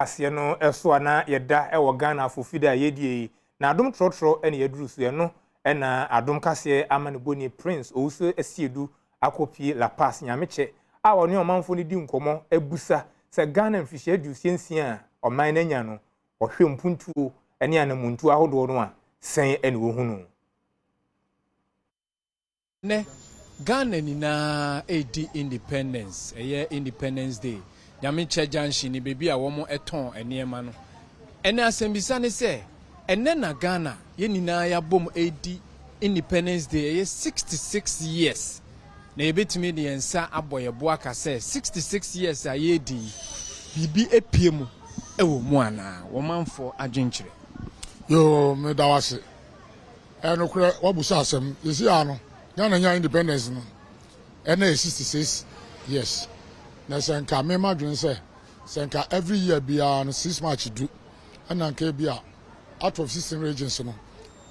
Aseɛ no so a na yɛda wɔ Ghana afofida a yɛdie yi, na Adom trɔtrɔ na yɛaduru so. Ɛno na Adom kaseɛ amanebɔni Prince Owusu Asiedu akɔpie La Paz Nyamekyɛ a ɔne ɔmanfoɔ no di nkɔmmɔ abusa sɛ Ghana mfirihyia 60 a ɔman no anya no, ɔhwɛ mpuntuo ne anamontuo ahodoɔ no a, sɛn na wɔhu no. Nnɛ Ghana nyinaa ɛredi independence, ɛyɛ Independence Day. Nyamekyɛ Junction ni, baabi a wɔn tɔn nneɛma no. Ɛnɛ asɛmbisa ne sɛ, ɛnɛ na Ghana yɛn nyinaa yɛabom ɛredi Independence Day, ɛyɛ 66 years, na yɛbɛtumi de yɛn nsa abɔ yɛn bo aka sɛ 66 years a yɛredi yi, biribi apue mu ɛwɔ mu anaa? Wɔmanfoɔ adwenkyerɛ. Yoo, meda wo ase. Ɛnokorɛ, wabusa asɛm. Yɛsi a no, Ghana nya independence no, ɛna yɛ 66 years. Na sɛ nka mema dwene sɛ nka every year biara no 6 March du, ɛna nka bi a out of 16 regions no,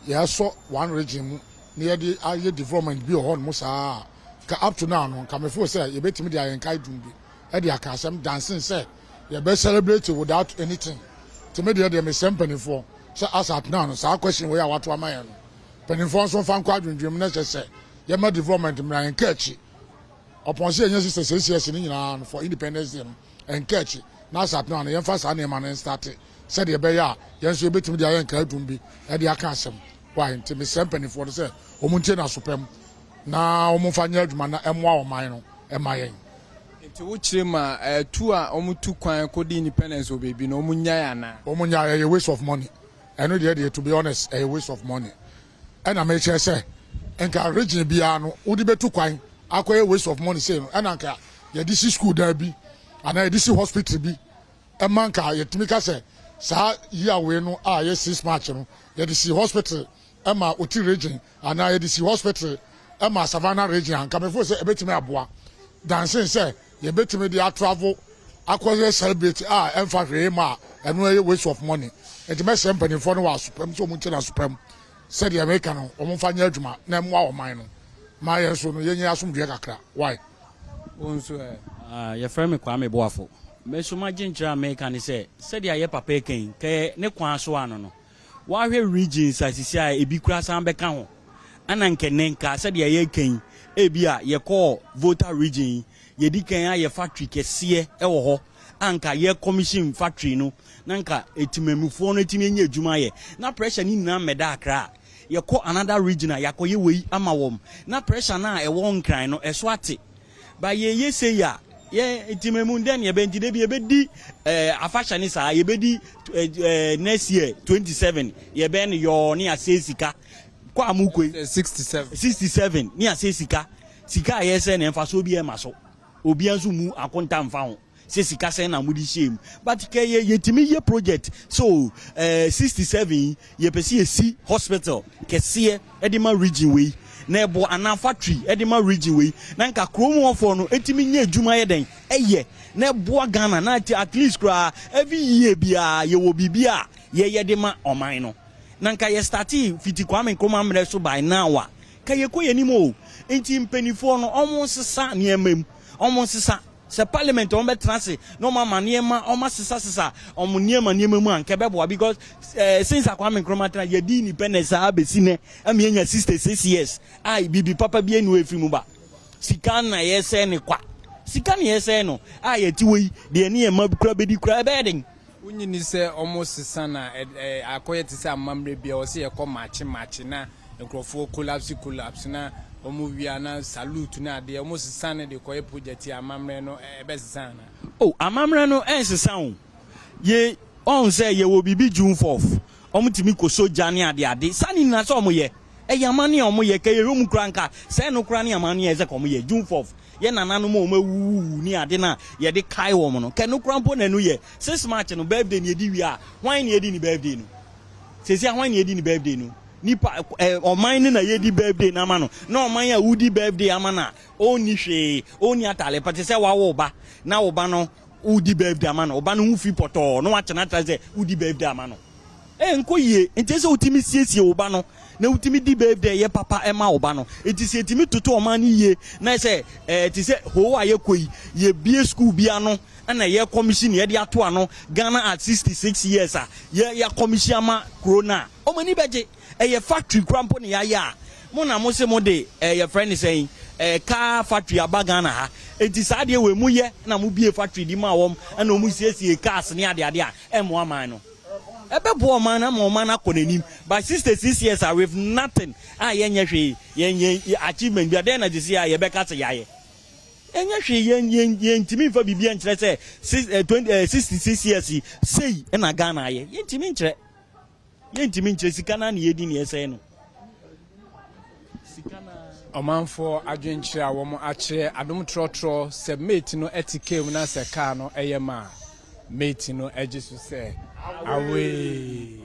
yɛsɔ one region mu na yɛde ayɛ development bi wɔ hɔ nom saa, nka up to now no, nka mefo sɛ yɛbɛtumi de ayɛ nkae dum bi ɛde aka asɛm dansen sɛ yɛbɛ celebrate without anything. Nti me deɛ mesɛ mpanimfoɔ sɛ as at now no, saa question wei a wato ama yɛn no, mpanimfoɔ nso mfa nkɔ adwendwem na kyɛ sɛ yɛma development mmra yɛn ka akyi ɔpɔn sɛ yɛnyɛ 66 years no nyinaa no for Independence Day no, ɛnka akyi. Na as at now no, yɛmfa saa nneɛma no nstart sɛdeɛ ɛbɛyɛ a yɛn nso yɛbɛtumi de ayɛ nkae dum bi ɛde aka asɛm why. Nti mesrɛ mpanimfoɔ no sɛ wɔn ntie n'asopɛm na wɔn mfa nyɛ adwuma na ɛmmoa ɔman no ɛma yɛn. Nti wokyerɛ mu a, ɛtu a wɔn kwan kɔdi independence wɔ baabi no, wɔn nyae anaa? Wɔn nyae, ɛyɛ waste of money. Ɛno deɛ, to be honest, ɛyɛ waste of money. Ɛna mekyerɛ sɛ nka region biara no wode bɛtu kwan akɔyɛ waste of money sei no, ɛna nka yɛde si school dan bi anaa yɛde si hospital bi, ɛma nka yɛtumi ka sɛ saa year wei no a yɛ 6 March no, yɛde si hospital ɛma Oti Region anaa yɛde si hospital ɛma Savannah Region a, nka mefo sɛ ɛbɛtumi aboa dansen sɛ yɛbɛtumi de atravel akɔyɛ celebrate a ɛmfa hwee ma a, ɛno ɛyɛ waste of money. Nti mɛsrɛ mpanimfoɔ no wɔ asopam sɛ ɔmo nkyɛn asopam sɛdeɛ meka no, ɔmo mfa nyɛ adwuma na ɛmmoa ɔman no ma yɛn so no yɛnyɛ asomdwoeɛ kakra. Why? Wo nso ɛ? Ah, yɛfrɛ me Kwame Boafo. Me so magye nkyerɛ a meka ne sɛ, sɛdeɛ yɛ papa yi kan kɛyɛ ne kwan so ano no, wahwɛ regions a sisi a ebi kura san bɛka ho, ɛna nkɛnɛ nka sɛdeɛ yɛka yi, ebi a yɛkɔɔ Volta Region yi, yɛdi kan ayɛ factory kɛseɛ ɛwɔ hɔ a nka yɛ commission factory no na nka etimamufoɔ no etimi anya adwuma yɛ, na pressure ne nyinaa mmɛda Akra. Yɛkɔ another region a, yɛakɔyɛ wei ama wɔm, na pressure no a ɛwɔ Nkran no ɛso ate ba. Yɛyɛ sei a, yɛ ntimamu dɛn ne yɛbɛ? Nti de bi yɛbɛdi afahyɛ ne saa, yɛbɛdi next year 27, yɛbɛn no yɔɔ ne yɛasɛ sika kɔ a mu kɔ yi. 67. 67 ne yɛasɛ sika a yɛsɛ ne mfasoɔ bi ɛma so, obiara nso mu akonta mfa ho sɛ sika sɛn na mode hyɛ mu. But kɛ yɛ yɛtumi yɛ project so 67 yɛpɛ sɛ yɛsi hospital kɛseɛ ɛde ma region wei na ɛbɔ, anaa factory ɛde ma region wei, na nka kurom hɔfoɔ no ɛtumi nyɛ adwuma yɛ dɛn ɛyɛ na ɛboa Ghana, na at least koraa every year biara yɛwɔ biribi a yɛyɛ de ma ɔman no. Na nka yɛ start fiti Kwame Nkrumah mmerɛ so by now a, ka yɛkɔ yɛn anim o. Nti mpanimfoɔ no, ɔmo nsesa nneɛma mu, ɔmo nsesa sɛ parliament ɔmo bɛtena ase na ɔmo ama nneɛma, ɔmo asesasesa ɔmo nneɛma mu a, nka ɛbɛboa, because since Kwame Nkrumah tena, yɛdi independence saa abɛsi nɛ ama yɛnya 66 years a, biribi papa bi enu efiri mu ba. Sika na yɛsɛ ne kwa, sika na yɛsɛ no a yɛte wɔ yi deɛ, ne yɛn mma kura bɛdi kura, ɛbɛyɛ den. Wonyini sɛ ɔmo sesa na ɛ akɔyɛ te sɛ amammerɛ bi a ɔsɛ yɛkɔ maakye maakye na nkurɔfoɔ collapse na ɔmo wia na salute na adeɛ, ɔmo sesa no de kɔyɛ project a, amammerɛ no ɛbɛsesa ana? O, amammerɛ no ɛnsesa o. Yɛ ɔn sɛ yɛwɔ biribi June 4th, ɔmo tumi kɔ sogya ne ade ade saa ne nyinaa sɛ ɔmo yɛ, ɛyɛ amanne a ɔmo yɛ. Kɛ yɛhwɛ mu kura, nka sɛ no kura ne amanne a ɛsɛ kɔ ɔmo yɛ June 4th, yɛ nananom a ɔmo awuwu ne ade no a yɛde kae wɔn no, kɛ no kura mpo na ɛno yɛ 6 March no birthday ne yɛdi wie a, hwan ne yɛdi ne birthday no sɛsi a? Hwan ne yɛdi ne birthday no? Nipa ɔman no na yɛdi birthday no ama no, na ɔman a wodi birthday ama no a, ɔnni hwee, ɔnni atale pɛte sɛ wawo ba na wo ba no wodi birthday ama no, ɔba no ho fi pɔtɔɔ na wakyena tra sɛ wodi birthday ama no, nkɔ yie. Nti sɛ wotumi siesie wo ba no na wotumi di birthday yɛ papa ɛma wo ba no. Eti sɛ yɛtumi toto ɔman no yie na sɛ ɛɛ te sɛ hoo a yɛkɔ yi, yɛbie school bi ano ɛna yɛ commission yɛde ato ano Ghana at 66 years a yɛ yɛ commission ama kuro no a, wɔn ani bɛgye. Ɛyɛ factory kora mpo na yɛayɛ a, mo na mo se mo de ɛɛ yɛfrɛ ne sɛn ɛɛ car factory aba Ghana ha. Eti saa adeɛ wei mo yɛ na mo bie factory di ma wɔn ɛna wɔn siesie cars ne adeade a, ɛmmoa man no. Ɛbɛboa ɔman no ama ɔman no akɔ n'anim. But 66 years a with nothing a yɛnyɛ hwee, yɛn yɛn achievement bi a dɛn na sisi a yɛbɛka sɛ yɛayɛ? Ɛnyɛ hwee. Yɛn yɛn yɛntumi nfa biribi nkyerɛ sɛ six eh, 20 eh, 66 years yi sei ɛna Ghana ayɛ. Yɛntumi nkyerɛ. Yɛntumi nkyerɛ. Sika naa na yɛdi na yɛsɛe no. Sika naa. Ɔmanfoɔ adwenkyerɛ a wɔn akyerɛ Adom Trɔtrɔ sɛ mate no te kaa mu na sɛ kaa no yɛ ma a, mate no gye so sɛ awee.